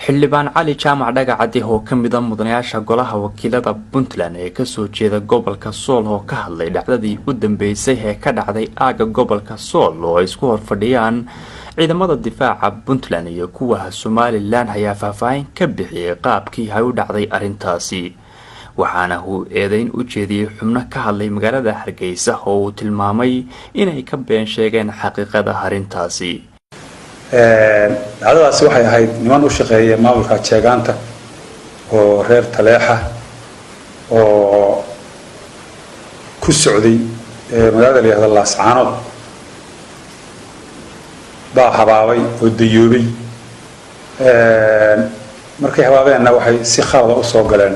Xildhibaan Cali Jaamac Dhagacadi oo ka mid a mudanayaasha golaha wakiilada Puntland ee kasoo jeeda gobolka Sool oo ka hadlay dhacdadii u dambeysay ee ka dhacday aagga gobolka Sool oo ay isku horfadhiyaan ciidamada difaaca Puntland iyo kuwa Somaliland ayaa faahfaahin ka bixiyay qaabkii ay u dhacday arrintaasi, waxaana uu eedeyn u jeediyey xubno ka hadlay magaalada Hargeysa oo uu tilmaamay inay ka been sheegeen xaqiiqada arrintaasi. Dhacdadaasi waxay ahayd niman u shaqeeya maamulka Jeegaanta oo reer Taleexa oo ku socday magaalada la yihahdo Laascaanood baa habaabay oo dayoobay. Markay habaabeenna waxay si khalada usoo galeen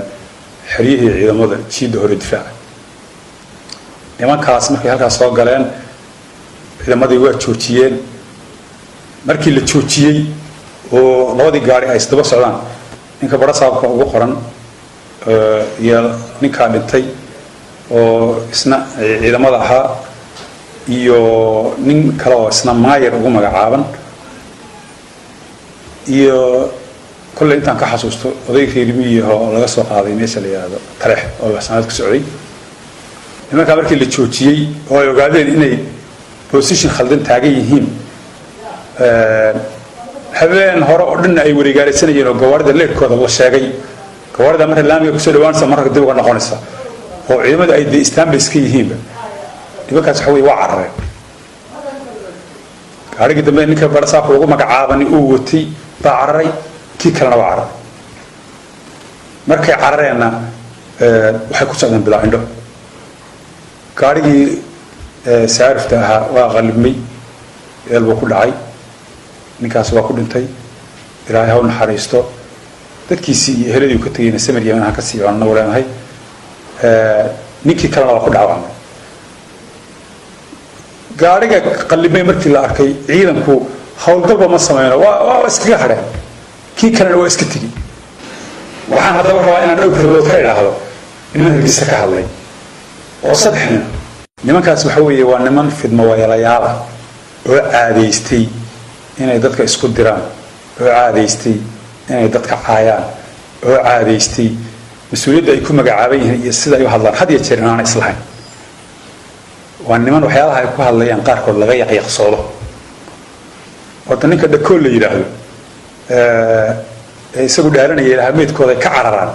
xeryihii ciidamada jiidda hore difaaca. Nimankaas markay halkaas soo galeen, ciidamadii waa joojiyeen. Markii la joojiyey oo labadii gaari ay isdaba socdaan, ninka barasaabka ugu qoran iyo ninkaa dhintay oo isna ciidamada ahaa iyo nin kale oo isna maayar ugu magacaaban iyo kolley intaan ka xasuusto oday reer miyiahoo laga soo qaaday meesha la yihahdo Taleex oo Laascaanood ku socday. Nimankaa markii la joojiyey oo ay ogaadeen inay position khaldan taagan yihiin, habeen hore oo dhanna ay wareegaalaysanayeen oo gawaarida leerkooda la sheegay, gawaarida marka laamiga kusoo dhawaanaysa marka dib uga noqonaysa oo ciidamada ay dee istaanba iska yihiinba, nimankaas waxa wey waa carareen. Gaarigii dambe ninka barasaabka ugu magacaabani uu watay baa cararay, kii kalena waa cararay. Markay carareenna waxay ku socdeen bilaa indho. Gaarigii saarifta ahaa waa qalibmay, eel buu ku dhacay, ninkaas waa ku dhintay. Ilaahay ha u naxariisto, dadkiisii iyo eheladii uu ka tegayna samir yaman ha ka sii baan anagu leenahay. Ninkii kalena waa ku dhaawacmay. Gaariga qalibmay markii la arkay, ciidanku howlgalba ma sameyno, waa iskaga hadheen, kii kalena waa iska tegi. Waxaan haddaba rabaa inaan dhowr kelmadood ka idhaahdo niman Hargeysa ka hadlay oo saddex nin. Nimankaas waxa weeye waa niman fidmo weelayaala oo caadaystay inay dadka isku diraan, oo caadaystay inay dadka caayaan, oo caadaystay mas-uuliyadda ay ku magacaaban yihiin iyo sida ay u hadlaan had iyo jeer inaana islahayn. Waa niman waxyaalaha ay ku hadlayaan qaarkood laga yaqyaqsoodo. Horta ninka Dhakool la yidhaahdo ee isagu dhaaranaya ilaha meydkooda ay ka cararaan,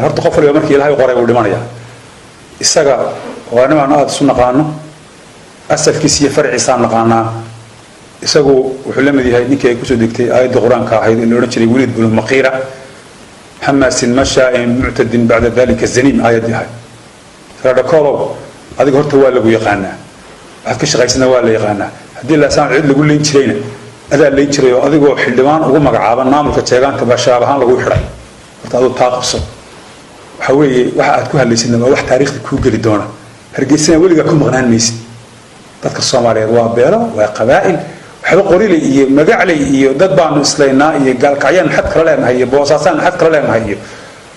horta qof waliba markii Ilahay qoray buu dhimanayaa. Isaga waa nimaan aada isu naqaano, asalkiisa iyo farciisaan naqaanaa. Isagu wuxuu la mid yahay ninkii ay kusoo degtay aayadda Qur-aanka ahayd ee la odhan jiray Weliid bnu Maqiira, hamaasin mashaain muctadin bacda dalika zaniim aayaddii ahayd. Radhakoolow, adiga horta waa lagu yaqaanaa, waxaad ka shaqaysana waa la yaqaanaa. Haddii Laasaan cid lagu leyn jirayna adaa leyn jiray oo adigoo xildhibaan ugu magacaaban maamulka Jeegaanta baa shabaab ahaan lagu xidhay. Horta aduu taa qabso. Waxa weeye waxa aad ku hadlaysidna waa wax taariikhda kuu geli doona, Hargeysana weligaa ku maqnaan maysid. Dadka Soomaaliyeed waa beelo, waa qabaa'il. Waxba qoriley iyo magacley iyo dad baanu islaynaa iyo Gaalkacyaan xad kala leenahay iyo Boosaasaan xad kala leenahay iyo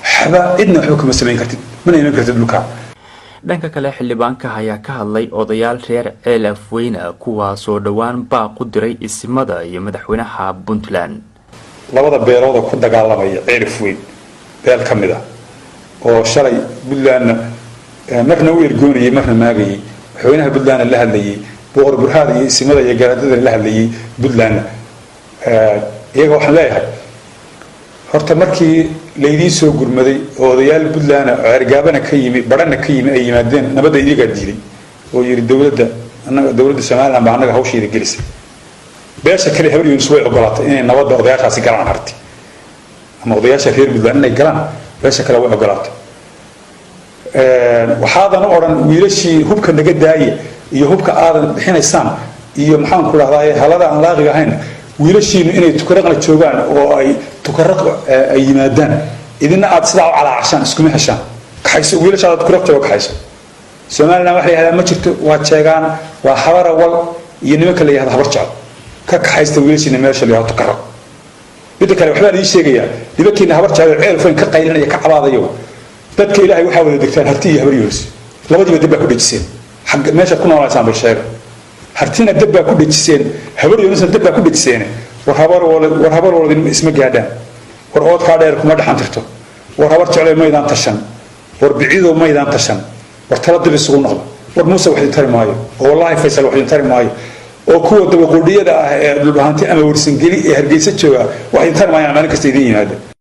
waxba cidna waxba kuma samayn kartid, mana iman kartid dhulkaa. Dhanka kale, xildhibaanka ayaa ka hadlay odayaal reer Ceel Afweyna kuwaasoo dhowaan baaq u diray isimada iyo madaxweynaha Puntland. Labada beelood oo ku dagaalamaya Ceel Afweyn beel ka mid ah oo shalay Puntlandna marna u ergoonayay, marna maagayay, madaxweynaha Puntlandna la hadlayay, Boqor Burhaad iyo isimada iyo garaadada la hadlayay Puntlandna, iyaga waxaan leeyahay horta markii laydiin soo gurmaday oo odayaal Puntlandna Ceergaabana ka yimi, Badhana ka yimi ay yimaadeen, nabadda iyagaa diiday oo yidhi dowladda annaga, dowladda Somaliland baa annaga hawsheeda gelisay. Beesha kale Habar Yunus way ogolaatay inay nabadda odayaashaasi galaan, harti ama odayaasha reer Puntland inay galaan, beesha kale way ogolaatay. Waxaadan u odhan wiilashii hubka naga daaye iyo hubka aadan bixinaysaan iyo maxaan ku dhahdaa halada aan laaqiga ahayn, wiilashiinu inay Tukaraqna joogaan oo ay Tukaraq ay yimaadaan, idina aad sidaa u calaacashaan iskuma heshaan. Kaxayso wiilashaada Tukaraq jooga, kaxayso. Somaliland waxa la yihahdaa ma jirto, waa Jeegaan, waa Habarawal iyo nimanka la yihahdo Habar Jecel. Ka kaxaysta wiilashiina meesha la yihahdo Tukaraq. Midda kale waxbaan ii sheegayaa nimankiina Habar Jecel Ceel Fayn ka qaylinaya, ka cabaadayo. Dadka Ilaahay waxaa wada degtaan Harti iyo Habar Yoonis, labadiiba dab baa ku dhejiseen. Xagga meeshaad ku noolaysaan bal sheega. Hartina dab baa ku dhejiseen, Habar Yoonisna dab baa ku dhejiseen. War Habar war Habar wal isma gaadhaan. War oodkaa dheer kuma dhexan tirto. War Habar Jeclay, maydaan tashan. War Biciidow, maydaan tashan. War tala dib isugu noqda. War Muuse wax idin tari maayo, oo wallaahi Faysal wax idin tari maayo, oo kuwa dabaqoodhiyada ah ee Dhulbahanti ama Warsangeli ee Hargeysa jooga wax idin tari maayaan maalin kasta idin yimaada.